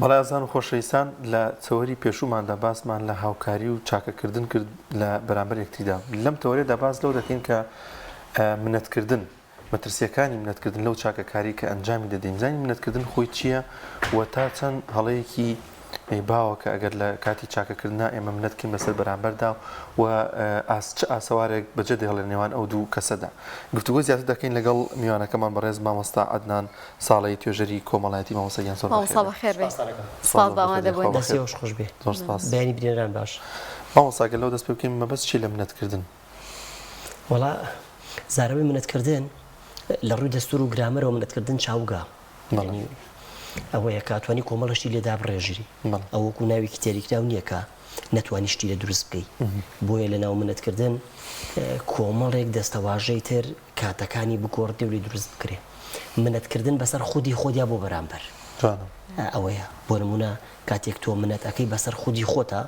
بەڵێ ئازیزان و خۆشەویستان لە تەوەری پێشووماندا باسمان لە هاوکاری و چاکەکردن کرد لە بەرامبەر یەکتریدا لەم تەوەرەدا باس لەو دەکەین کە منەتکردن مەترسیەکانی منەتکردن لەو چاکەکاری کە ئەنجامی دەدەین زانین منەتکردن خۆی چییە و تا چەند هەڵەیەکی باوە کە ئەگەر لە کاتی چاکەکردنا ئێمە منەت بکەین بەسەر بەرامبەردا و ئاس چ ئاسەوارێک بەجێ دەهێڵێ لە نێوان ئەو دوو کەسەدا. گفتوگۆی زیاتر دەکەین لەگەڵ میوانەکەمان بەڕێز مامۆستا عەدنان ساڵەیی توێژەری کۆمەڵایەتی مامۆستا گیان زۆر مامۆستا بەخێر بێی. بێی. سپاس بە ئامادەبوونت. دەستی ئێوەش خۆش بێ. زۆر سپاس. بەیانی بینەران باش. مامۆستا گەر لەوە دەست پێ بکەین مەبەست چیە لە منەت کردن؟ وەڵا زاراوەی منەت کردن لە ڕووی دەستوور و گرامەرەوە منەت کردن چاوگە. یانی ئەوەیە کە ئەتوانی کۆمەڵە شتی لێ دابڕێژری. ئەو وەکوو ناوێکی تێریکراو نییە کە نەتوانی شتی لێ دروست بکەی. بۆیە لە ناو منەت کردن کۆمەڵێک دەستەواژەی تر کاتەکانی بگۆڕدرێ و لێ دروست بکرێ. منەت کردن بەسەر خودی خۆت یا بۆ بەرامبەر. ئەوەیە. بۆ نموونە کاتێک تۆ منەت ئەکەی بەسەر خودی خۆتا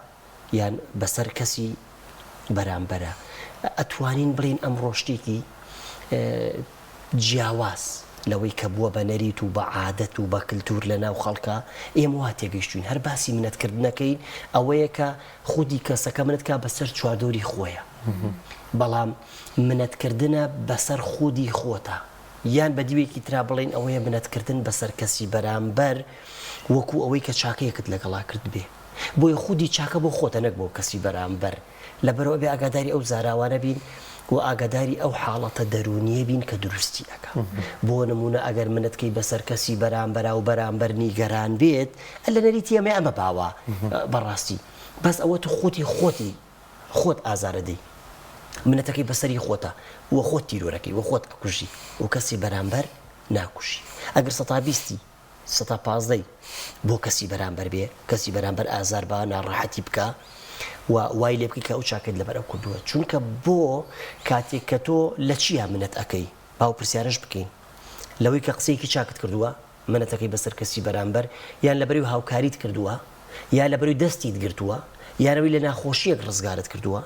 یان بەسەر کەسی بەرامبەرە. ئەتوانین بڵێین ئەمڕۆ شتێکی جیاواز لەوەی کە بووە بە نەریت و بە عادەت و بە کلتور لە ناو خەڵکا، ئێمە وا تێگەیشتووین هەر باسی منەت کردنەکەین ئەوەیە کە خودی کەسەکە منەت کا بەسەر چواردەوری خۆیا، بەڵام منەت کردنە بەسەر خودی خۆتا یان بە دیوێکی ترا بڵێین ئەوەیە منەت کردن بەسەر کەسی بەرامبەر وەکوو ئەوەی کە چاکەیەکت لەگەڵا کردبێ. بۆیە خودی چاکە بۆ خۆتە نەک بۆ کەسی بەرامبەر، لەبەرئەوە ئەبێ ئاگاداری ئەو زاراوانە بین و ئاگاداری ئەو حاڵەتە دەروونیە بین کە دروستی ئەکا. بۆ نموونە ئەگەر منت کەی بەسەر کەسی بەرامبەرا و بەرامبەر نیگەران بێت، لە نەریتی ئێمەیا ئەمە باوە بەڕاستی، بەس ئەوە تو خودی خۆتی خۆت ئازارەدەی، منەتەکەی بەسەری خۆتە و خۆت تیرۆرەکەی و خۆت ئەکوژی و کەسی بەرامبەر ناکوژی. ئەگەر سەتا بیستی سەتا پازدەی بۆ کەسی بەرامبەر بێ، کەسی بەرامبەر ئازار با، ناڕەحەتی بکا و وای لێ بکەی کە ئەو چاکەت لەبەر ئەو کردووە. چونکە بۆ کاتێک کە تۆ لە چیا منەت ئەکەی؟ با ئەو پرسیارەش بکەین. لەوەی کە قسەیەکی چاکت کردووە، منەتەکەی بەسەر کەسی بەرامبەر، یان لەبەرەوی هاوکاریت کردووە، یا لەبەرەوی دەستیت گرتووە، یان ئەوەی لە ناخۆشییەک ڕزگارت کردووە،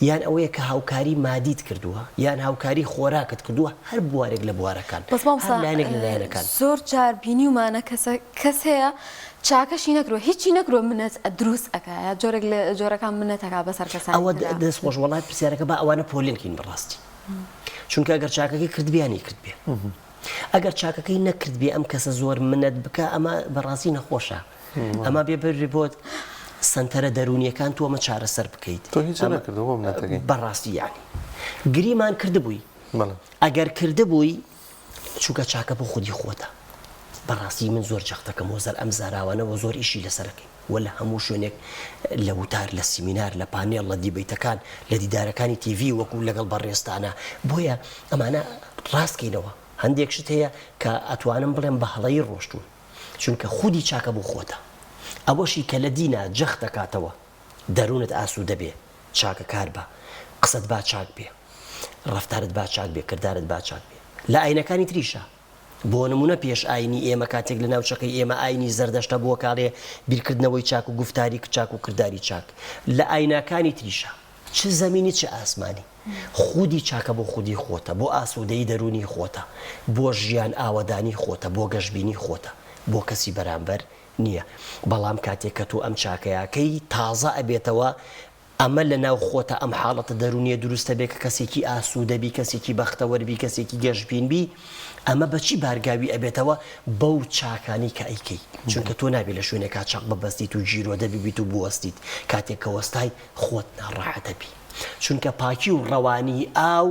یان ئەوەیە کە هاوکاری مادیت کردووە، یان هاوکاری خۆراکت کردووە، هەر بوارێک لە بوارەکان، بەس هەر مامۆستا لایەنێک لە لایەنەکان. زۆر جار بینیومانە کەسە کەس هەیە چاکەشی نەکردووە هیچی نەکردووە منەت دروست ئەکا یا جۆرێک لە جۆرەکان منەت ئەکا بەسەر کەسانی ئەوە ترا. دەست خۆش وەڵای پرسیارەکە با ئەوانە پۆلێن کەین بەڕاستی چونکە ئەگەر چاکەکەی کردبێ یان نەیکردبێ ئەگەر چاکەکەی نەکردبێ ئەم کەسە زۆر منەت بکا ئەمە بەڕاستی نەخۆشە. ئەمە بێ بەری بۆت سەنتەرە دەروونیەکان تۆ ئەمە چارەسەر بکەیت. تۆ هیچت نەکردووە بۆ منەتەکەی. بەڕاستی یانی گریمان کردبووی ئەگەر کردبووی چونکە چاکە بۆ خودی خۆتە بەڕاستی من زۆر جەختەکەم وە سەر ئەم زاراوانە وە زۆر ئیشی لەسەرەکەین وە لە هەموو شوێنێک لە وتار لە سیمینار لە پانێڵ لە دیبەیتەکان لە دیدارەکانی تیڤی وەکو لەگەڵ بەڕێزتانە بۆیە ئەمانە ڕاستکەینەوە هەندێک شت هەیە کە ئەتوانم بڵێم بە هەڵەیی ڕۆشتوون چونکە خودی چاکە بۆ خۆتە ئەوەشی کە لە دینا جەخت دەکاتەوە دەروونت ئاسوودە بێ چاکەکار بە قسەت با چاک بێ ڕەفتارت با چاک بێ کردارت با چاک بێ لە ئاینەکانی تریشا بۆ نمونە پێش ئاینی ئێمە کاتێک لە ناوچەکەی ئێمە ئاینی زەردەشتە بووە کاڵێ بیرکردنەوەی چاک و گوفتاری چاک و کرداری چاک لە ئایناکانی تریشا چ زەمینی چ ئاسمانی. خودی چاکە بۆ خودی خۆتە، بۆ ئاسوودەیی دەروونی خۆتە، بۆ ژیان ئاوەدانی خۆتە، بۆ گەشبینی خۆتە، بۆ کەسی بەرامبەر نییە. بەڵام کاتێک کە تۆ ئەم چاکەیەکەی تازە ئەبێتەوە، ئەمە لە ناو خۆتا ئەم حاڵەتە دەروونییە دروست ئەبێ کە کەسێکی ئاسوودە بی، کەسێکی بەختەوەر بی، کەسێکی گەشبین بی، ئەمە بە چی بارگاوی ئەبێتەوە؟ بەو چاکانەی کە ئەیکەی. چونکە تۆ نابێ لە شوێنێکا چەق ببەستیت و گیرۆدە ببیت و بوەستیت. کاتێک کە وەستای خۆت ناڕەحەت ئەبی. چونکە پاکی و ڕەوانیی ئاو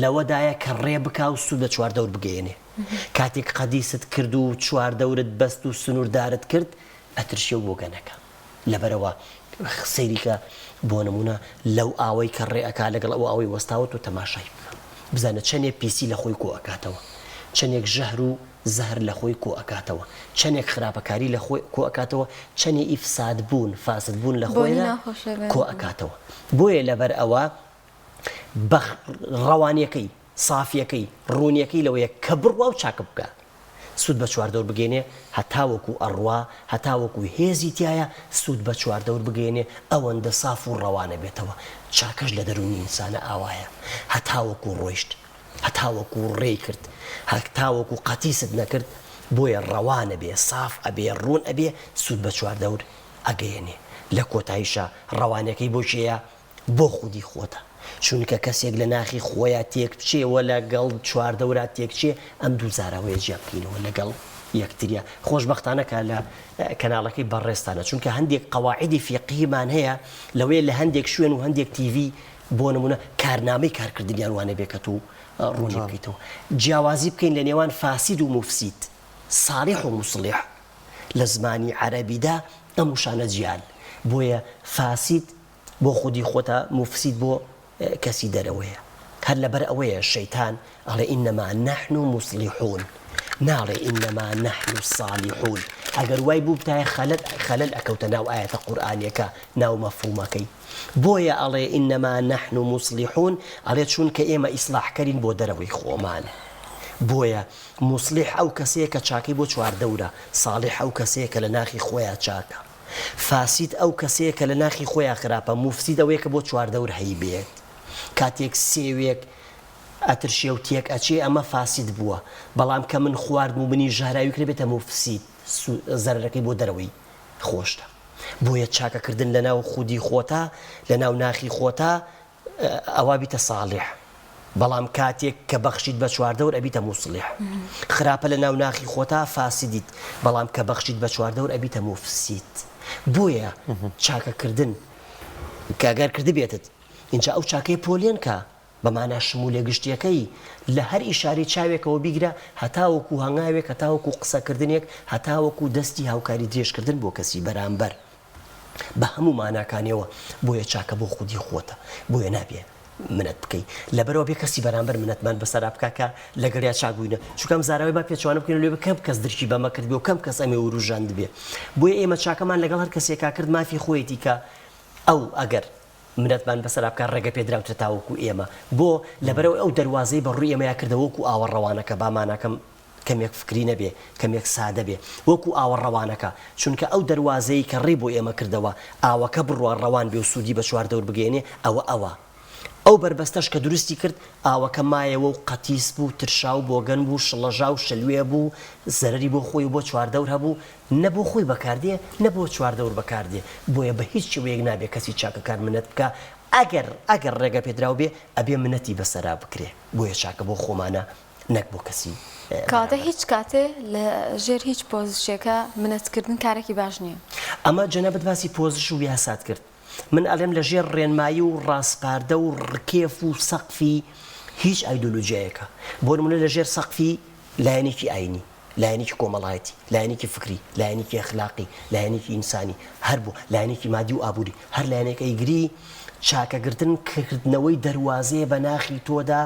لەوەدایە کە ڕێ بکا و سوود بە چواردەور بگەیەنێ. کاتێک قەدیست کرد و چواردەورت بەست و سنووردارت کرد، ئەترشێ و بۆگەنەکە. لەبەرئەوە سەیری کە بۆ نموونە لەو ئاوەی کە ڕێ ئەکا لەگەڵ ئەو ئاوەی وەستاوە تۆ تەماشای بکە بزانە چەنێ پیسی لە خۆی کۆ ئەکاتەوە، چەنێک ژەهر و زەهر لە خۆی کۆ ئەکاتەوە، چەنێک خراپەکاری لە خۆی کۆ ئەکاتەوە، چەنێ ئیفساد بوون، فاسد بوون لە بۆنی خۆیدا ناخۆشە کۆ ئەکاتەوە. بۆیە لەبەر ئەوە بە ڕەوانیەکەی، سافیەکەی، ڕوونیەکەی لەوەیە کە بڕوا و چاکە بکا، سوود بە چواردەور بگەینێ، هەتاوەکو ئەڕوا، هەتاوەکو هێزی تیایە سوود بە چواردەور بگەینێ، ئەوەندە ساف و ڕەوانە بێتەوە. چاکەش لە دەروونی ئینسانە ئاوایە، هەتاوەکو ڕۆیشت، هەتاوەکو ڕێی کرد، هەتاوەکو قەتیست نەکرد. بۆیە ڕەوان ئەبێ، ساف ئەبێ، ڕوون ئەبێ، سوود بە چواردەور ئەگەیەنێ. لە کۆتاییشا ڕەوانیەکەی بۆ کێیە؟ بۆ خودی خۆتە. چونکە کەسێک لە ناخی خۆیا تێک بچێ و لە گەڵ چواردەورا تێک چێ، ئەم دوو زاراوەیە جیا بکەینەوە لە گەڵ یەکتریا. خۆشبەختانە کە لە کەناڵەکەی بەڕێزتانە، چونکە هەندێک قەواعیدی فیقهیمان هەیە لەوەیە لە هەندێک شوێن و هەندێک تیڤی بۆ نموونە کارنامەی کارکردنیان وا نەبێ کە تۆ ڕوونی بکەیتەوە. جیاوازی بکەین لە نێوان فاسید و موفسید، ساڵح و موسڵیح. لە زمانی عەرەبیدا ئەم وشانە جیان. بۆیە فاسید بۆ خودی خۆتە، موفسید بۆ کەسی دەرەوەیە. هەر لەبەر ئەوەیە شەیتان ئەڵێ انما نحن مصلحون ناڵێ انما نحن صالحون. ئەگەر وای بووبتایە خەلەل خەلەل ئەکەوتە ناو ئایەتە قورئانیەکە، ناو مەفهومەکەی. بۆیە ئەڵێ انما نحن مصلحون ئەڵێ چونکە ئێمە ئیسڵاحکەرین بۆ دەرەوەی خۆمان. بۆیە موسڵیح ئەو کەسەیە کە چاکەی بۆ چواردەورە، ساڵیح ئەو کەسەیە کە لە ناخی خۆیا چاکە. فاسید ئەو کەسەیە کە لە ناخی خۆیا خراپە، موفسید ئەوەیە کە بۆ چواردەور هەیبێت. کاتێک سێوێک ئەترشێ و تێک ئەچێ ئەمە فاسید بووە، بەڵام کە من خواردم و منی ژەهراوی کرد ئەبێتە موفسید، زەرەرەکەی بۆ دەرەوەی خۆشتە. بۆیە چاکەکردن لەناو خودی خۆتا، لەناو ناخی خۆتا ئەوا بیتە ساڵیح، بەڵام کاتێک کە بەخشیت بە چواردەور ئەبیتە موسڵیح. خراپە لەناو ناخی خۆتا فاسدیت، بەڵام کە بەخشیت بە چواردەور ئەبیتە موفسید. بۆیە چاکەکردن کە گەر کردبێتت ئینجا ئەو چاکەیە پۆلێن کە بە مانا شمولە گشتیەکەی لە هەر ئیشارەی چاوێکەوە بیگرە هەتاوەکو هەنگاوێک هەتاوەکو قسەکردنێک هەتاوەکو دەستی هاوکاری درێژکردن بۆ کەسی بەرامبەر بە هەموو ماناکانیەوە بۆیە چاکە بۆ خودی خۆتە بۆیە نابێ منەت بکەی لەبەرەوە بێ کەسی بەرامبەر منەتمان بەسەرا بکا کە لەگەڵیا چاک بووینە چونکە ئەم زاراوەی با پێچەوانە بکەین لێ کەم کەس درکی بەمە کردبێ و کەم کەس ئەمێ وروژاندبێ بۆیە ئێمە چاکەمان لەگەڵ هەر کەسێکا کرد مافی خۆیەتی کە ئەو ئەگەر منەتمان بەسەرا بکا ڕێگە پێدراوترە تاوەکو ئێمە بۆ لەبەرەوەی ئەو دەروازەی بە ڕووی ئێمەیا کردەوە وەکو ئاوە ڕەوانەکە با ماناکەم کەمێک فکری نەبێ کەمێک سادە بێ وەکو ئاوە ڕەوانەکە چونکە ئەو دەروازەی کە ڕێی بۆ ئێمە کردەوە ئاوەکە بڕوا ڕەوان بێ و سوودی بە چواردەور بگەیەنێ ئەوە ئەوە ئەو بەربەستەش کە دروستی کرد ئاوەکە مایەوە و قەتیس بوو ترشا و بۆگەن بوو شڵەژا و شلوێ بوو زەرەری بۆ خۆی و بۆ چواردەور هەبوو نە بۆ خۆی بەکار دێ نە بۆ چواردەور بەکار دێ بۆیە بە هیچ شێوەیەک نابێ کەسی چاکەکار منەت بکا ئەگەر ئەگەر ڕێگە پێدراو بێ ئەبێ منەتی بەسەرا بکرێ بۆیە چاکە بۆ خۆمانە نەک بۆ کەسی کەواتە بەرامبەر. هیچ کاتێ لە ژێر هیچ پۆزشێکا منەت کردن کارێکی باش نیە. ئەمە جەنابت باسی پۆزش و یاسات کرد من ئەلێم لە ژێر ڕێنمایی و ڕاسپاردە و ڕکێف و سەقفی هیچ ئایدۆلۆجیایەکە بۆ نمونە لە ژێر سەقفی لایەنێکی ئاینی لایەنێکی کۆمەڵایەتی، لایەنێکی فکری، لایەنێکی ئەخلاقی، لایەنێکی ئینسانی، هەر بۆ لایەنێکی مادی و ئابووری، هەر لایەنێک ئەیگری، چاکەگرتن کردنەوەی دەروازەیە بە ناخی تۆدا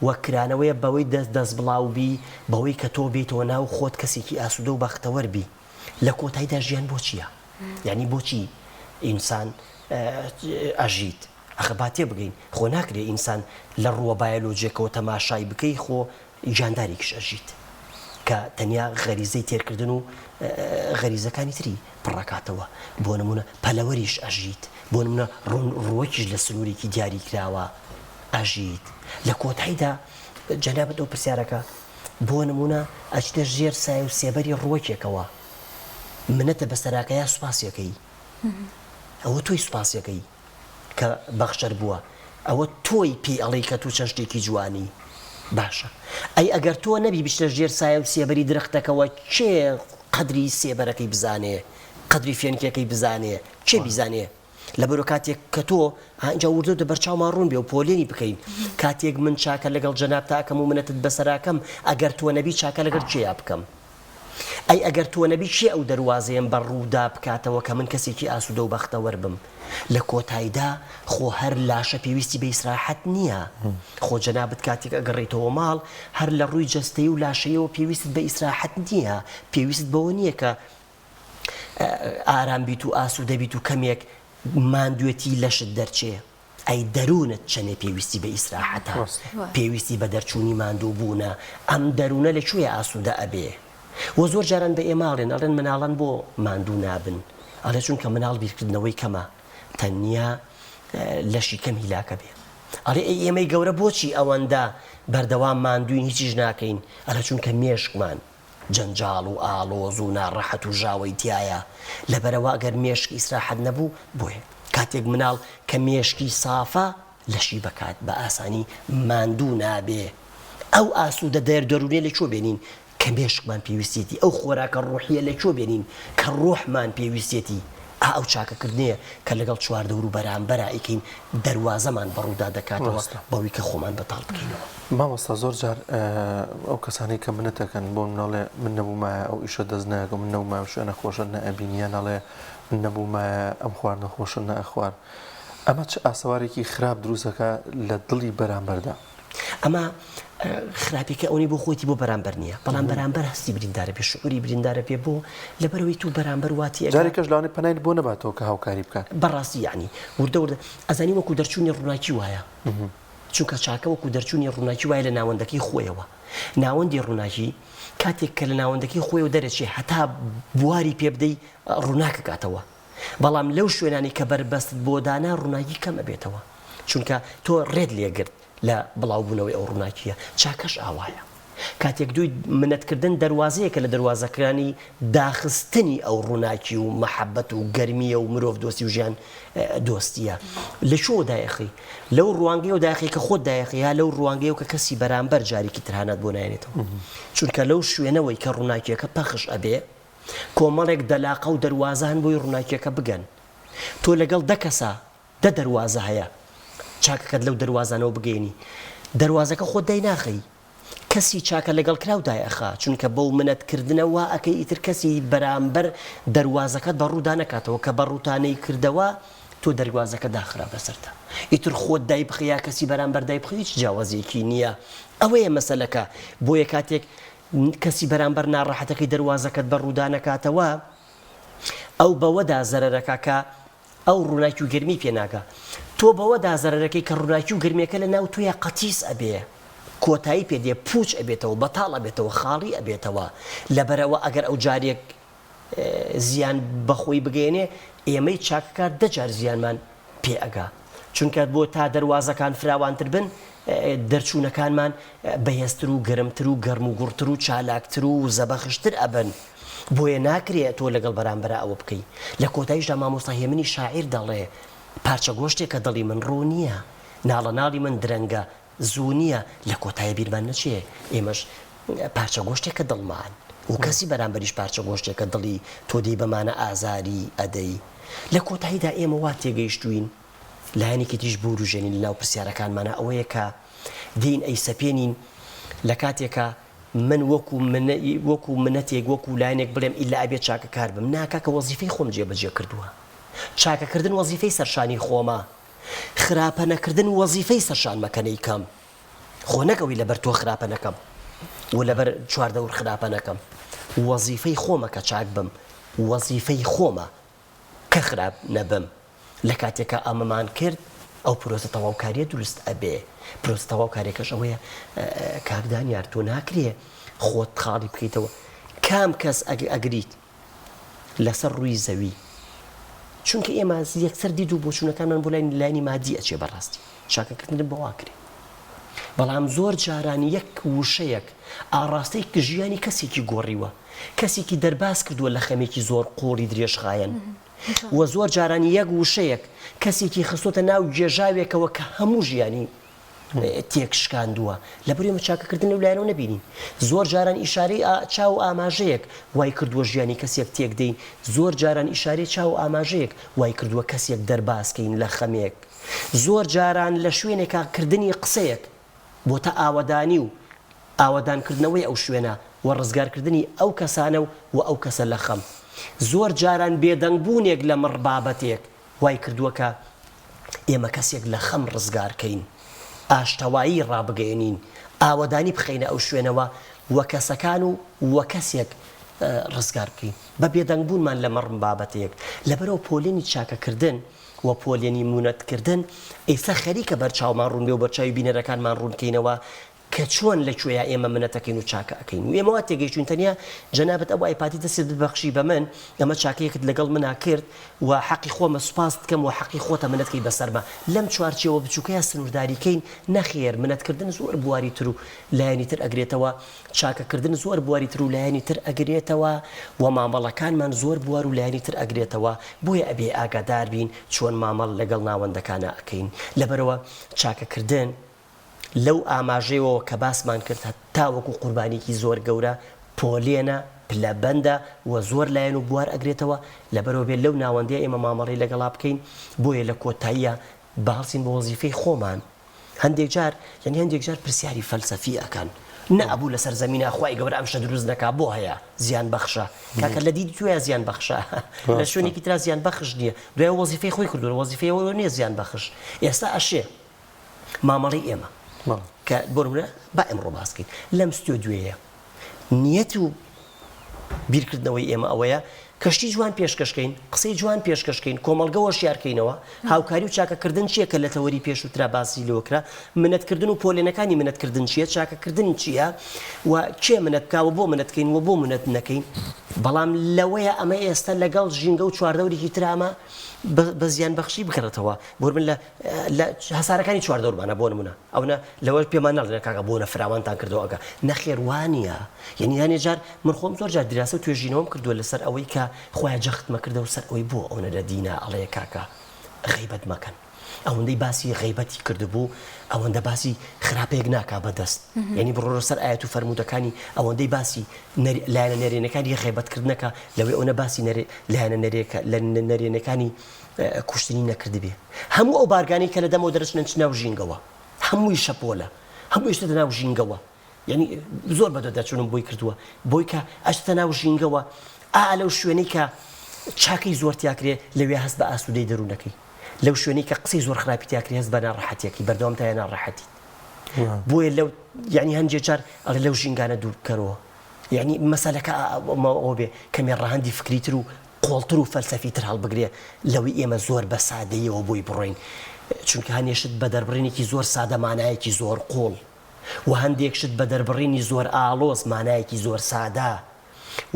و کرانەوەیە بەوەی دەست دەستبڵاو بی، بەوەی کە تۆ بێیتەوە ناو خۆت کەسێکی ئاسوودە و بەختەوەر بی. لە کۆتاییدا ژیان بۆ چییە؟ یانی بۆچی ئینسان ئەژیت؟ ئەخە با تێبگەین، خۆ ناکرێ ئینسان لە ڕووە بایۆلۆجیەکەوە تەماشای بکەی، خۆ گیاندارێکیش ئەژیت کە تەنیا غەریزەی تێرکردن و غەریزەکانی تری پڕەکاتەوە بۆ نمونە پەلەوەریش ئەژیت بۆ نمونە ڕووەکیش لە سنوورێکی دیاری کراوە ئەژیت لە کۆتاییدا جەنابت ئەو پرسیارەکە بۆ نمونە ئەچیتە ژێر سایە و سێبەری ڕووەکێکەوە منەتە بەسەراکە یا سوپاسیەکەی ئەوە تۆی سوپاسیەکەی کە بەخشەر بووە ئەوە تۆی پێی ئەڵێی کە تۆ چەند شتێکی جوانی باشە ئەی ئەگەر تۆ نەبی بچتە ژێر سایە و سێبەری درەختەکەوە کێ قەدری سێبەرەکەی بزانێ قەدری فێنکیەکەی بزانێ کێ بیزانێ لەبەرو کاتێک کە تۆ ئینجا وردە وردە بەرچاومان ڕوون بێ و پۆلێنی بکەین کاتێک من چاکە لەگەڵ جەنابتا ئەکەم و منەتت بەسەراکەم ئەگەر تۆ نەبی چاکە لەگەڵ کێیا بکەم ئەی ئەگەر تۆ نەبی کێ ئەو دەروازەیەم بە ڕوودا بکاتەوە کە من کەسێکی ئاسوودە و بەختەوەر بم؟ لە کۆتایدا خۆ هەر لاشە پێویستی بە ئیسراحەت نییە. خۆ جەنابت کاتێک ئەگەڕێیتەوە ماڵ هەر لە ڕووی جەستەیی و لاشەیەوە پێویستت بە ئیسراحەت نییە، پێویستت بەوە نییە کە ئارام بیت و ئاسوودە بیت و کەمێک ماندوێتی لەشت دەرچێ. ئەی دەروونت چەنێ پێویستی بە ئیسراحەتە، پێویستی بە دەرچوونی ماندووبوونە، ئەم دەروونە لە کوێ ئاسوودە ئەبێ؟ وە زۆر جاران بە ئێمە ئەڵێن، ئەڵێن مناڵان بۆ ماندوو نابن؟ ئەڵێ چونکە مناڵ بیرکردنەوەی کەمە، تەنیا لەشی کەم هیلاکە بێ. ئەڵێ ئەی ئێمەی گەورە بۆچی ئەوەندە بەردەوام ماندووین هیچیش ناکەین؟ ئەڵێ چونکە مێشکمان. جەنجاڵ و ئاڵۆز و ناڕەحەت و ژاوەی تیایە لەبەرئەوە ئەگەر مێشک ئیسراحەت نەبوو بۆیە کاتێک مناڵ کە مێشکی سافە لەشی بەکات بە ئاسانی ماندوو نابێ ئەو ئاسوودە دەروونیە لە کوێ بێنین کە مێشکمان پێویستیەتی، ئەو خۆراکە ڕۆحیە لە کوێ بێنین کە ڕۆحمان پێویستیەتی، ئا ئەو چاکەکردنەیە کە لەگەڵ چواردەور و بەرامبەرا ئەیکەین دەروازەمان بەڕوودا دەکاتەوە ڕاستە. بەوەی کە خۆمان بەتاڵ بکەینەوە. مامۆستا زۆر جار ئەو کەسانەی کە منەت ئەکەن بۆ نمونە ئەڵێ من نەبوومایە ئەو ئیشە دەست نایەکەوت من نەبوومایە ئەو شوێنە خۆشە نەئەبینی یان ئەڵێ من نەبوومایە ئەم خواردنە خۆشە نەئەخوارد ئەمە چ ئاسەوارێکی خراپ دروست ئەکا لە دڵی بەرامبەردا؟ ئەمە خراپیەکە ئەونەی بۆ خۆیتی بۆ بەرامبەر نییە بەڵام بەرامبەر هەستی بریندارە پێ شعوری بریندارە پێ بۆ لەبەرەوەی تو بەرامبەر واتی ئەگا جارێکەش لەوانەیە پەنای بۆ نەباتەوە کە هاوکاری بکات. بەڕاستی یەعنی وردە وردە ئەزانی وەکو دەرچوونی ڕووناکی وایە چونکە چاکە وەکو دەرچوونی ڕووناکی وایە لە ناوەندەکەی خۆیەوە ناوەندی ڕووناکی کاتێک کە لە ناوەندەکەی خۆیەوە دەرەچێ هەتا بواری پێ بدەی ڕووناکەکاتەوە بەڵام لەو شوێنانەی کە بەربەستت بۆ دانا ڕووناکی کەم ئەبێتەوە چونکە تۆ ڕێت لێگرت لە بڵاوبوونەوەی ئەو ڕووناکییە، چاکەش ئاوایە. کاتێک دووی منەتکردن دەروازەیەکە لە دەروازەکانی داخستنی ئەو ڕووناکی و مەحەبەت و گەرمییە و مرۆڤ دۆستی و ژیان دۆستییە. لە کوێوە دایەخەی؟ لەو ڕوانگەیەوە دایەخەی کە خۆت دایەخەی یا لەو ڕوانگەیەوە کە کەسی بەرامبەر جارێکی تر هانات بۆ نایەنێتەوە؟ چونکە لەو شوێنەوەی کە ڕووناکییەکە پەخش ئەبێ، کۆمەڵێک دەلاقە و دەروازە هەن بۆی ڕووناکییەکە بگەن. تۆ لەگەڵ دە کەسا دە دەروازە هەیە چاکەکەت لەو دەروازانەوە بگەیەنی دەروازەکە خۆت دایناخەی کەسی چاکە لەگەڵ کراو دایئەخا چونکە بەو منەت کردنە وا ئەکەی ئیتر کەسی بەرامبەر دەروازەکەت بە ڕوودا نەکاتەوە کە بە ڕووتا نەیکردەوە تۆ دەروازەکە داخرا بەسەرتا ئیتر خۆت دایبخە یا کەسی بەرامبەر دایبخە هیچ جیاوازیەکی نییە ئەوەیە مەسەلەکە بۆیە کاتێک کەسی بەرامبەر ناڕەحەتەکەی دەروازەکەت بە ڕوودا نەکاتەوە ئەو بەوەدا زەرەرەکا کە ئەو ڕووناکی و گەرمی پێ ناگا. تۆ بەوەدا زەرەرەکەی کە ڕووناکی و گەرمیەکە لە ناو تۆیا قەتیس ئەبێ، کۆتایی پێ دێ، پووچ ئەبێتەوە، بەتاڵ ئەبێتەوە، خاڵی ئەبێتەوە. لەبەرئەوە ئەگەر ئەو جارێک زیان بە خۆی بگەیەنێ، ئێمەی چاکەکار دە جار زیانمان پێ ئەگا. چونکە بۆ تا دەروازەکان فراوانتر بن، دەرچوونەکانمان بەهێزتر و گەرمتر و گەرموگوڕتر و چالاکتر و وزەبەخشتر ئەبن. بۆیە ناکرێ تۆ لەگەڵ بەرامبەرا ئەوە بکەی. لە کۆتاییشدا مامۆستا هێمنی شاعیر دەڵێ، پارچە گۆشتێکە دڵی من ڕوو نییە، ناڵەناڵی من درەنگە زوو نییە، لە کۆتایی بیرمان نەچێ ئێمەش پارچە گۆشتێکە دڵمان و کەسی بەرامبەریش پارچە گۆشتێکە دڵی، تۆ دێی بەمانە ئازاری ئەدەی. لە کۆتاییدا ئێمە وا تێگەیشتووین لایەنێکی تریش بوروژێنین لەناو پرسیارەکانمانا ئەوەیە کە دێین ئەیسەپێنین لە کاتێکا من وەکو منە وەکو منەتێک وەکو لایەنێک بڵێم ئیلا ئەبێ چاکەکار بم نا کاکە وەزیفەی خۆم جێبەجێ کردووە چاکەکردن وەزیفەی سەرشانی خۆمە خراپە نەکردن وەزیفەی سەرشانمە کە نەیکەم خۆ نەک ئەوەی لەبەر تۆ خراپە نەکەم و لەبەر چواردەور خراپە نەکەم وەزیفەی خۆمە کە چاک بم وەزیفەی خۆمە کە خراپ نەبم لە کاتێکا ئەمەمان کرد ئەو پرۆسە تەواوکاریە دروست ئەبێ پرۆسە تەواوکاریەکەش ئەوەیە کاک دانیار تۆ ناکرێ خۆت خاڵی بکەیتەوە کام کەس ئەگریت لەسەر ڕووی زەوی چونکە ئێمە یەکسەر دید و بۆچوونەکانمان بۆ لای لایەنی مادی ئەچێ بەڕاستی چاکەکردن بەواکرێ بەڵام زۆر جاران یەک وشەیەک ئاڕاستەی ژیانی کەسێکی گۆڕیوە کەسێکی دەرباز کردووە لە خەمێکی زۆر قوڵی درێژخایەن و زۆر جاران یەک وشەیەک کەسێکی خستۆتە ناو گێژاوێکەوە کە هەموو ژیانی تێک شکاندووە لەبەر ئێمە چاکەکردن لەو لایەنەوە نەبینین زۆر جاران ئیشارەی چاو و ئاماژەیەک وای کردووە ژیانی کەسێک تێک دەین زۆر جاران ئیشارەی چاو و ئاماژەیەک وای کردووە کەسێک دەربازکەین لە خەمێک زۆر جاران لە شوێنێکا کردنی قسەیەک بۆتە ئاوەدانی و ئاوەدانکردنەوەی ئەو شوێنە و ڕزگارکردنی ئەو کەسانە و و ئەو کەسە لە خەم. زۆر جاران بێدەنگبوونێک لە مەڕ بابەتێک وای کردووە کە ئێمە کەسێک لە خەم ڕزگار کەین، ئاشتەوایی ڕابگەیەنین، ئاوەدانی بخەینە ئەو شوێنەوە و کەسەکان و و کەسێک ڕزگار بکەین بە بێدەنگبوونمان لە مەڕ بابەتێک. لەبەرئەوە پۆلێنی چاکەکردن و پۆلێنی مونەتکردن ئێستا خەریکە بەرچاومان ڕوون بێ و بەرچاوی بینەرەکانمان ڕوون کەینەوە. کە چۆن لە کوێیا ئێمە منەت ئەکەین و چاکە ئەکەین و ئێمە وا تێگەیشتوین تەنیا جەنابت ئەو ئایپادی دەستت ببەخشی بە من ئەمە چاکەیەکت لەگەڵ منا کرد و حەقی خۆمە سوپاست کەم و حەقی خۆتە منەت کەی بەسەرما لەم چوارچێوە بچوکەیا سنورداری کەین نەخێر منەت کردن زۆر بواری تر و لایەنی تر ئەگرێتەوە چاکە کردن زۆر بواری تر و لایەنی تر ئەگرێتەوە و مامەڵەکانمان زۆر بوار و لایەنی تر ئەگرێتەوە بۆیە ئەبێ ئاگادار بین چۆن مامەڵ لەگەڵ ناوەندەکانا ئەکەین لەبەرئەوە چاکە کردن لەو ئاماژەیەوە کە باسمان کرد هەتاوەکو قوربانیکی زۆر گەورە پۆلێنە، پلەبەندە، و زۆر لایەن و بوار ئەگرێتەوە، لەبەرئەوە بێ لەو ناوەندەیە ئێمە مامەڵەی لەگەڵا بکەین، بۆیە لە کۆتاییا با هەڵسین بە وەزیفەی خۆمان. هەندێک جار یانی هەندێک جار پرسیاری فەلسەفی ئەکەن، نە ئەبوو لەسەر زەمینا خوای گەورە ئەم شتە دروست نەکا بۆ هەیە زیان بەخشە؟ کاکە لە دیدی تۆیا زیان بەخشە لە شوێنێکی ترا زیان بەخش نییە، دوای وەزیفەی خۆی کردووە وەزیفەی ئەوە نییە زیان بەخش ئێستا ئەشێ مامەڵەی ئێمە کە بۆ نمونە با ئێمڕۆ باس بکەین لەم ستۆدیۆیە نیەت و بیرکردنەوەی ئێمە ئەوەیە کەشتی جوان پێشکەشکەین قسەی جوان پێشکەشکەین کۆمەڵگە وەشیارکەینەوە هاوکاری و چاکەکردن چییە کە لە تەوەری پێشووترا باسی لەوە کرا منەتکردن و پۆلێنەکانی منەتکردن چییە چاکەکردن چییە و کێ منەت بکا و بۆ منەتکەین و بۆ منەت نەکەین بەڵام لەوەیە ئەمە ئێستا لەگەڵ ژینگە و چواردەورێکی ترامە بە زیان بەخشی بگەڕێتەوە بۆ من لە لە هەسارەکانی چواردەورمانە بۆ نمونە ئەونە لەوە پێمان ناڵێن کاکە بۆنە فراوانتان کردەوە ئەگە نەخێر وانە یعنی هەنێ جار من خۆم زۆر جار دیراسە و توێژینەوەم کردووە لەسەر ئەوەی کە خۆیان جەختمە کردەوە سەر ئەوەی بۆ ئەونە لە دینا ئەڵێ کاکە غیبەت مەکەن ئەوەندەی باسی غیبەتی کردبوو ئەوەندە باسی خراپێک ناکا بەدەست یعنی بڕۆرە سەر ئاەت و فەرموودەکانی ئەوەندەی باسی لایەنە نەرێنەکانی غیبەتکردنەکە لەوەی ئەوە باسی لایەنە نەرێکە لە نەرێنەکانی کوشتنی نەکردبێ هەموو ئەو بارگانەی کە لە دەمەوە دەرەچنە چ ناو ژینگەوە هەمووی شەپۆلە هەمووی شتە ناو ژینگەوە یعنی زۆر بە دەچونم بۆی کردووە بۆی کە ئەشتە ناو ژینگەوە ئا لەو شوێنەی کە چاکەی زۆر تیاکرێ لەوێ هەست بە ئاسوودەی دەروونەکەی لەو شوێنەی کە قسەی زۆر خراپی تیاکرێ هەست بە ناڕەحەتیەکەی بەردەوام تایە ناڕەحەتیت بۆیە لەو یعنی هەندێ جار ئەڵێ لەو ژینگانە دوور بکەرەوە یعنی مەسەلەکە ئەوە بێ کەمێ ڕەهەندی فکریتر و قوڵتر و فەلسەفی تر هەڵبگرێ لەوەی ئێمە زۆر بە سادەییەوە بۆی بڕۆین چونکە هەنێ شت بە دەربڕینێکی زۆر سادە مانایەکی زۆر قوڵ و هەندێک شت بە دەربڕینی زۆر ئاڵۆز مانایەکی زۆر سادە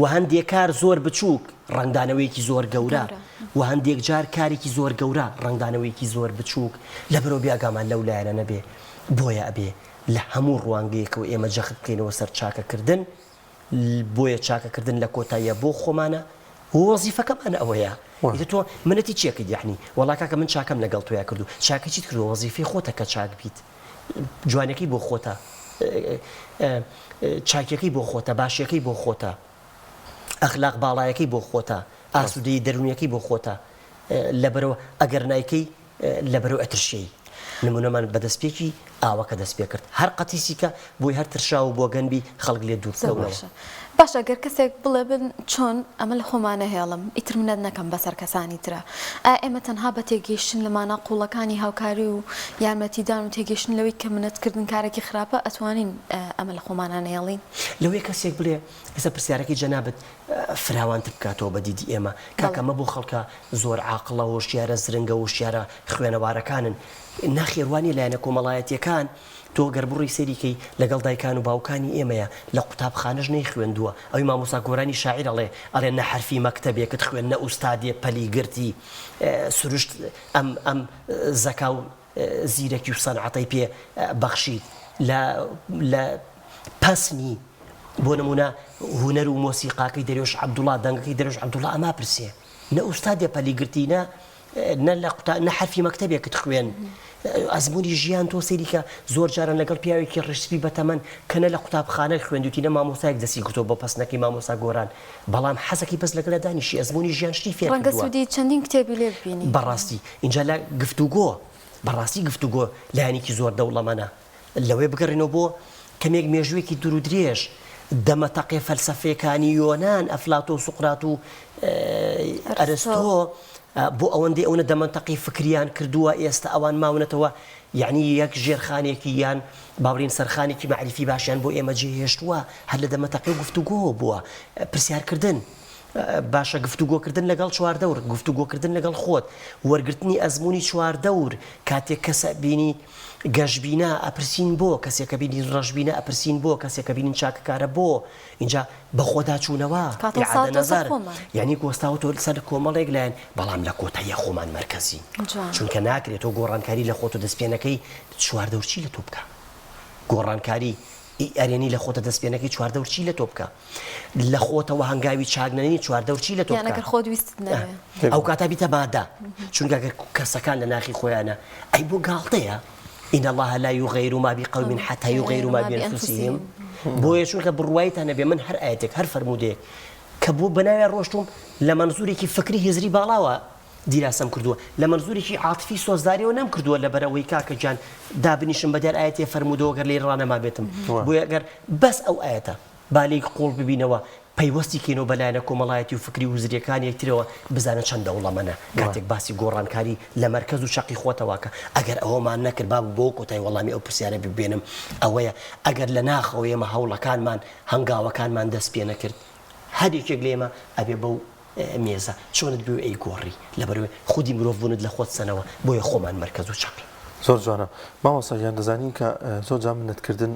و هەندێک کار زۆر بچووک ڕەنگدانەوەیەکی زۆر گەورە و هەندێک جار کارێکی زۆر گەورە ڕەنگدانەوەیەکی زۆر بچووک لەبەرەوە بێ ئاگامان لەو لایەنە نەبێ بۆیە ئەبێ لە هەموو ڕوانگەیەکەوە ئێمە جەخت بکەینەوە سەر چاکەکردن بۆیە چاکەکردن لە کۆتاییا بۆ خۆمانە و وەزیفەکەمان ئەوەیە ئیتر تۆ منەتی چیە کرد یەعنی وەڵا کاکە من چاکەم لەگەڵ تۆیا کردو چاکەی چیت کردوە وەزیفەی خۆتە کە چاک بیت جوانەکەی بۆ خۆتە چاکیەکەی بۆ خۆتە باشیەکەی بۆ خۆتە ئەخلاق باڵایەکەی بۆ خۆتە ئاسوودەی دەروونیەکەی بۆ خۆتە لەبەرەوە ئەگەر نایکەی لەبەرەو ئەترشێی. نمونەمان بە دەستپێکی ئاوەکە دەست پێکرد هەر قەتیسیکە بۆی هەر ترشاو و بۆگەن بی خەڵک لێت دوور زۆر بکەونەوە. باشە باشە گەر کەسێک بڵێ من چۆن ئەمە لە خۆما نەهێڵم ئیتر منەت نەکەم بەسەر کەسانی ترا ئایا ئێمە تەنها بە تێگەیشتن لە مانا قوڵەکانی هاوکاری و یارمەتیدان و تێگەیشتن لەوەی کە منەت کردن کارێکی خراپە ئەتوانین ئەمە لە خۆمانا نەهێڵین؟ لەوەیە کەسێک بڵێ ئێستا پرسیارەکەی جەنابت فراوانتر بکاتەوە بە دیدی ئێمە کاکە ئەمە بۆ خەڵکە زۆر عاقڵە هۆشیارە زرنگە وشیارە خوێنەوارەکانن ناخێر وانیە لایەنە کۆمەڵایەتیەکان تۆ گەر بڕۆی سەیری کەی لەگەڵ دایکان و باوکانی ئێمەیە لە قوتابخانەش نەیخوێندووە ئەوی مامۆستا گۆرانی شاعیر ئەڵێ ئەڵێ نە حەرفی مەکتەبێکت خوێند نە ئوستادێ پەلی گرتی سروشت ئەم ئەم زەکا و زیرەکی و سەنعەتەی پێ بەخشیت لە لە پەسنی بۆ نمونە هونەر و مۆسیقاکەی دەرێوش عەبدوڵا دەنگەکەی دەرێوش عەبدوڵا ئەما پرسێ نە ئوستادێ پەلی گرتی نە نە لە قوتا نە حەرفی مەکتەبێکت خوێن ئەزموونی ژیان تۆ سەیری کە زۆر جاران لەگەڵ پیاوێکی ڕیشسپی بەتەمەن کە نە لە قوتابخانە خوێندوتی نە مامۆستایەک دەستی گرتووە بۆ پەسنەکەی مامۆستا گۆران بەڵام حەزەکەی بەس لەگەڵیا دانیشی ئەزموونی ژیان شتی فێر ڕەنگە کردووە. سوودی چەندین کتێبی لێ ببینی. بەڕاستی ئینجا لە گفتوگۆ بەڕاستی گفتوگۆ لایەنێکی زۆر دەوڵەمەنە لەوەی بگەڕێینەوە بۆ کەمێک مێژوویەکی دوور و درێژ، دەمەتەقێ فەلسەفێکانی یۆنان، ئەفلاتۆ و سوقرات و ئەرستۆ، بۆ ئەوەندەی ئەونە دەمەتەقی فکریان کردووە، ئێستا ئەوان ماونەتەوە، یەعنی یەک ژێرخانێکی یان با بڵێین سەرخانێکی مەعریفی باشیان بۆ ئێمە جێهێشتووە، هەر لە دەمەتەقێ و گفتوگۆوە بووە، پرسیارکردن. باشە گفتوگۆکردن لەگەڵ چواردەور، گفتوگۆکردن لەگەڵ خۆت، وەرگرتنی ئەزموونی چواردەور، کاتێک کەسە بینی گەشبینە ئەپرسین بۆ، کەسێک کە بینین ڕەشبینە ئەپرسین بۆ، کەسێک کە بینین چاکەکارە بۆ، ئینجا بەخۆداچوونەوە، کاتە اعادە وەستاوەتەوە سەر نظر، خۆمان. یانی وەستاوەتەوە سەر کۆمەڵێک لایەن، بەڵام لە کۆتاییا خۆمان مەرکەزین، جوان. چونکە ناکرێ تۆ گۆڕانکاری لە خۆتەوە دەست پێ نەکەی چواردەور چی لە تۆ بکا؟ گۆڕانکاری ی ئەرێنی لە خۆتە دەست پێ نەکەی چواردەور چی لە تۆ بکا؟ لە خۆتەوە هەنگاوی چاک نەنێی چواردەور چی لە تۆ یان بکا؟ ئەگەر خۆت ویستت نەبێ. ئەو کاتە بیتە مادە، چونکە گەر کەسەکان لە ناخی خۆیانە ئەی بۆ گاڵتەیە ان اللە لا یغیر ما بقوم حتی یغیروا ما بانفسهم بۆیە چونکە بڕوایتان نەبێ من هەر ئایەتێک هەر فەرموودەیەک کە بۆ بەناوێ ڕۆشتوم لە مەنزورێکی فکری هزری باڵاوە دیراسەم کردووە لە مەنزورێکی عاتفی سۆزداریەوە نەم کردووە لەبەرئەوەی کاکە گیان دابنیشم بە دیار ئایەتێ فەرموودەوە گەر لێی ڕانەمابێتم بۆیە گەر بەس ئەو ئایەتە با لێی قوڵ ببینەوە پەیوەستی کەینەوە بە لایەنە کۆمەڵایەتی و فکری و هزریەکانی یەکترەوە بزانە چەند دەوڵەمەنە کاتێک باسی گۆڕانکاری لە مەرکەز و چەقی خۆتەوە کە ئەگەر ئەوەمان نەکرد با بۆ کۆتای وەڵامی ئەو پرسیارە ببێنم ئەوەیە ئەگەر لە ناخەوە ئێمە هەوڵەکانمان هەنگاوەکانمان دەست پێ نەکرد هەر یەکێک لە ئێمە ئەبێ بەو مێزە چۆنت بوێ ئەیگۆڕی لەبەرئەوەی خودی مرۆڤ بونت لە خۆت سەنەوە بۆیە خۆمان مەرکەز و چەقین. زۆر جوانە مامۆستا گیان دەزانین کە زۆر جار منەت کردن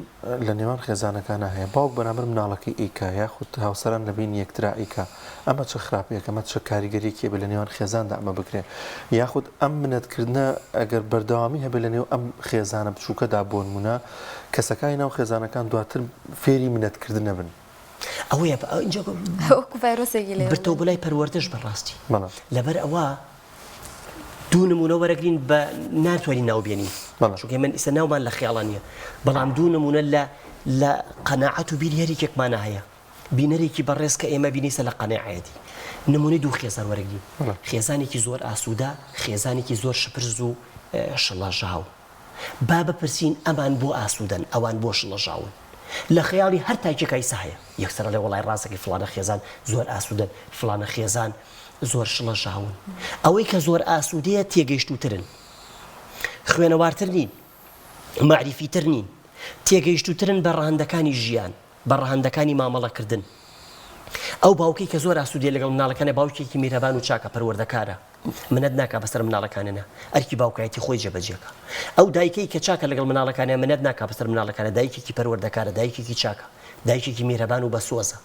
لە نێوان خێزانەکانا هەیە باوک بەرامبەر مناڵەکەی ئەیکا یاخود هاوسەران لە بەینی یەکترا ئەیکا ئەمە چ خراپەیەکە ئەمە چ کاریگەریەکی ئەبێ لە نێوان خێزاندا ئەمە بکرێ یاخود ئەم منەت کردنە ئەگەر بەردەوامی هەبێ لە نێو ئەم خێزانە بچووکەدا بۆنمونە کەسەکانی ناو خێزانەکان دواتر فێری منەت کردن ئەبن. ئەوەیە ئینجا وەکو ڤایرۆسێکی لێ برتەوە بۆ لای پەروەردەش بەڕاستی لەبەر ئەوە دوو نمونە وەرەگرین بە ناتوانین ناو بێنین چونکە من ئیستا ناومان لە خیاڵە نییە بەڵام دوو نمونە لە لە قەناعەت و بیری هەریکێکمانە هەیە بینەرێکی بەڕێز کە ئێمە بینیسە لە قەناعەتی نمونەی دوو خێزان وەرەگرین خێزانێکی زۆر ئاسوودە خێزانێکی زۆر شپرز و شڵەژاو با بپرسین ئەمان بۆ ئاسوودەن ئەوان بۆ شڵەژاون؟ لە خەیاڵی هەر تاکێکا ئیسا هەیە یەکسەر ئەڵێ وەڵای ڕاستەکەی فڵانە خێزان زۆر ئاسوودەن فڵانە خێزان زۆر شڵەژاون. ئەوەی کە زۆر ئاسوودەیە تێگەیشتووترن خوێنەوارتر نین مەعریفیتر نین تێگەیشتووترن بە ڕەهەندەکانی ژیان بە ڕەهەندەکانی مامەڵەکردن. ئەو باوکەی کە زۆر ئاسوودەیە لەگەڵ مناڵەکانی باوکێکی میهرەبان و چاکە پەروەردەکارە. منەت ناکا بەسەر مناڵەکانێ نا ئەرکی باوکایەتی خۆی جێبەجێ کا ئەو دایکەی کە چاکە لەگەڵ مناڵەکانیا منەت ناکا بەسەر مناڵەکانە دایکێکی پەروەردەکارە دایکێکی چاکە دایکێکی میهرەبان و بەسۆزە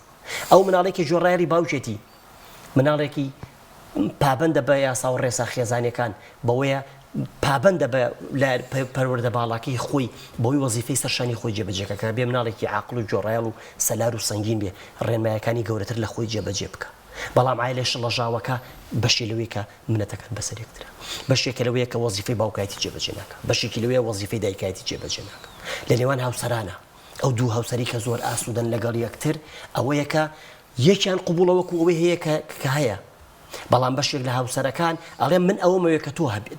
ئەو مناڵێک کە گوێڕایەڵی باوکێتی مناڵێکی پابەندە بە یاسا و ڕێسا خێزانیەکان بەوەیە پابەندە بە پەروەردە باڵاکەی خۆی بەوەی وەزیفەی سەرشانی خۆی جێبەجێ کە بێ مناڵێکی عاقڵ و گوێڕایەڵ و سەلار و سەنگین بێ ڕێنمایەکانی گەورەتر لە خۆی جێبەجێ بکە. بەڵام عایلە شڵەژاوەکە بەشێ لەوەیە کە منەتەکان بەسەر یەکترە. بەشێکە لەوەیە کە وەزیفەی باوکایەتی جێبەجێ ناکا. بەشێکی لەوەیە وەزیفەی دایکایەتی جێبەجێ ناکا. لە نێوان هاوسەرانە، ئەو دوو هاوسەرەی کە زۆر ئاسوودەن لەگەڵ یەکتر، ئەوەیە کە یەکیان قبوڵە وەکوو ئەوەی هەیە کە کە هەیە. بەڵام بەشێک لە هاوسەرەکان ئەڵێن من ئەوەمەوێ کە تۆ هەبێ،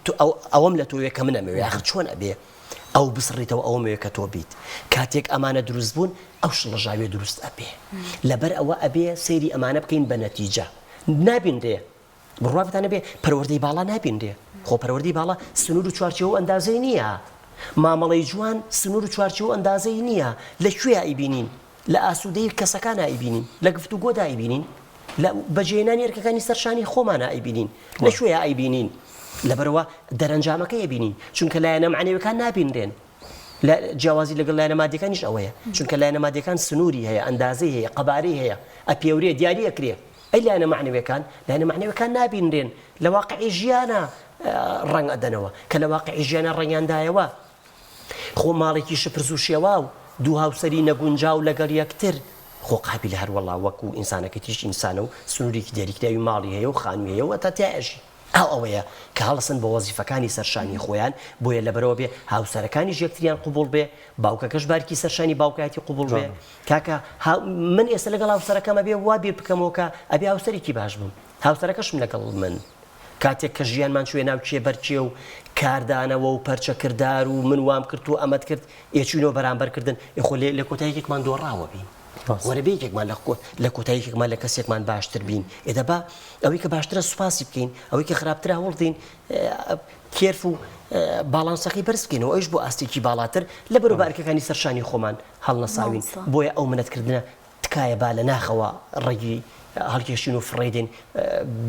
ئەوەم لە تۆوێ کە من ئەمەوێ. ئاخر چۆن ئەبێ؟ ئەو بسڕیتەوە ئەوەمەوێ کە تۆ بیت کاتێک ئەمانە دروست بوون ئەو شڵەژاویە دروست ئەبێ لەبەر ئەوە ئەبێ سەیری ئەمانە بکەین بە نەتیجە نابینرێ بڕوابتان نەبێ پەروەردەی باڵا نابینرێ خۆ پەروەردەی باڵا سنوور و چوارچێوە و ئەندازەی نییە مامەڵەی جوان سنوور و چوارچێوە و ئەندازەی نییە لە کوێ ئەیبینین لە ئاسوودەیی کەسەکانا ئەیبینین، لە گفتوگۆدا ئەیبینین، لە بەجێهێنانی ئەرکەکانی سەر شانی خۆمانا ئەیبینین، لە کوێیا ئەیبینین؟ لەبەرئەوە دەرەنجامەکەی ئەبینین، چونکە لایەنە مەعنەویەکان نابینرێن. لە جیاوازی لەگەڵ لایەنە مادیەکانیش ئەوەیە، چونکە لایەنە مادیەکان سنووری هەیە، ئەندازەی هەیە، قەبارەی هەیە، ئەپێورێ، دیاری ئەکرێ. ئەی لایەنە مەعنەویەکان؟ لایەنە مەعنەویەکان نابینرێن، لە واقعی ژیانا ڕەنگ ئەدەنەوە، کە لە واقعی ژیانا ڕەنگیان دایەوە، خۆ ماڵێکی شپرز و شێواو، دوو هاوسەری نەگونجاو لەگەڵ یەکتر، خۆ قابیلە هەر وەڵا وەکو ئینسانەکەی تریش ئینسانە و سنوورێکی دیاریکراوی ماڵی هەیە و خانووی هەیە و هەتا تیا ئەژی. ئاو ئەوەیە کە هەڵسن بە وەزیفەکانی سەرشانی خۆیان، بۆیە لەبەرئەوە بێ هاوسەرەکانیش یەکتریان قبوڵ بێ، باوکەکەش بارکی سەرشانی باوکایەتی قبوڵ بێ. کاکە ها من ئێستا لەگەڵ هاوسەرەکەم ئەبێ وا بیر بکەمەوە کە ئەبێ هاوسەرێکی باش بم، هاوسەرەکەشم لەگەڵ من. کاتێک کە ژیانمان چووە ناو کێبەرکێ و کاردانەوە و پەرچەکردار و من وام کرد تۆ ئەمەت کرد، ئێ چووینەوە بەرامبەر کردن، ئێ خۆ لە کۆتا یەکێکمان دۆڕاوە بین. وەرە بێ یەکێکمان لە کۆتا یەکێکمان لە کەسێکمان باشتر بین. ئێ دەبا ئەوەی کە باشترە سوپاسی بکەین، ئەوەی کە خراپترە هەوڵ دەین curve و باڵانسەکەی بەرز بکەینەوە، ئەویش بۆ ئاستێکی باڵاتر لەبەرو بە ئەرکەکانی سەر شانی خۆمان هەڵنەساوین. بۆیە ئەو منەتکردنە تکا. تکایە با لە ناخەوە ڕەگی هەڵکێشین و فڕێی دەین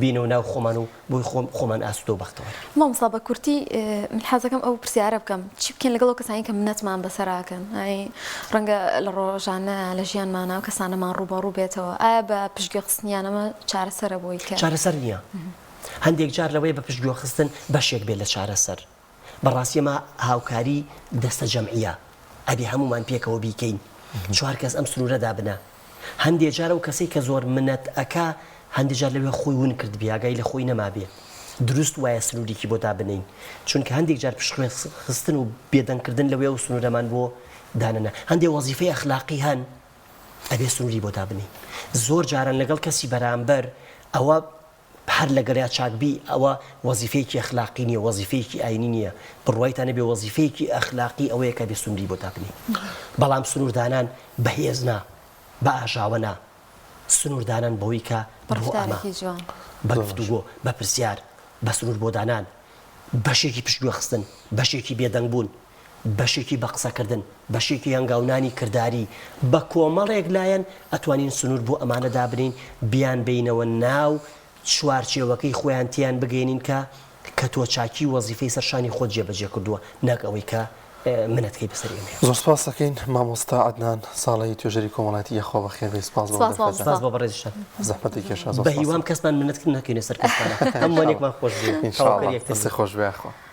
بینەوە ناو خۆمان و بۆی خۆم خۆمان ئاسوودە و بەختەوەر بین. مامۆستا بە کورتی من حەزەکەم ئەو پرسیارە بکەم چی بکەین لەگەڵ ئەو کەسانی کە منەتمان بەسەراکەن ئای ڕەنگە لە ڕۆژانە لە ژیانمانە ئەو کەسانەمان ڕووبەڕوو بێتەوە ئایا بە پشتگوێ خستنیان ئەمە چارەسەرە بۆی کە چارەسەر نییە هەندێک جار لەوەیە بە پشتگوێ خستن بەشێک بێت لە چارەسەر بەڕاستی ئەمە هاوکاری دەستە جەمعیە ئەبێ هەموومان پێکەوە بیکەین چوار کەس ئەم سنورە دابنە هەندێ جار ئەو کەسەی کە زۆر منەت ئەکا هەندێ جار لەوێ خۆی ون کردبێ ئاگای لە خۆی نەمابێ دروست وایە سنوریکی بۆ دابنێین چونکە هەندێک جار پشتگوێ خستن و بێدەنگ کردن لەوێ ئەو سنورەمان بۆ دانەنا هەندێ وەزیفەی ئەخلاقی هەن ئەبێ سنوری بۆ دابنێین زۆر جاران لەگەڵ کەسی بەرامبەر ئەوە هەر لەگەڵیا چاک بی ئەوە وەزیفەیەکی ئەخلاقی نیە وەزیفەیەکی ئاینی نیە بڕوایتان نەبێ وەزیفەیەکی ئەخلاقی ئەوەیە کە بێ سنوری بۆ دابنێی بەڵام سنور دانان بە هێز نا بە ئاژاوە نا سنور دانان بەوەی کە بە بۆ ئەمە ڕەفتارێکی جوان. بە گفتوگۆ بە پرسیار بە سنور بۆ دانان بەشێکی پشتگوێ خستن بەشێکی بێدەنگ بوون بەشێکی بە قسەکردن، بەشێکی هەنگاونانی کرداری، بە کۆمەڵێک لایەن ئەتوانین سنوور بۆ ئەمانە دابنێین، بیانبەینەوە ناو چوارچێوەکەی خۆیان تێیان بگەیەنین کە کە تۆ چاکی وەزیفەی سەر شانی خۆت جێبەجێ کردووە نەک ئەوەی کە منەت کەی بەسەر ئێمەیەوە. زۆر سپاست دەکەین مامۆستا عەدنان ساڵحی توێژەری کۆمەڵایەتی یاخوا بەخێر بێی سپاس بۆ ئەم سپاس دەرفەتە. مامۆستا. سپاس بۆ بەڕێزیشتان. زەحمەتت کێشا زۆر بە سپاست هیوام دەکەم. کەسمان منەت نەکەینە سەر کەسمانە هەمووانێکمان خۆش بوێ ان شاء تەواوکەری اللە یەکتر دەستت بین. خۆش بێ یاخوا.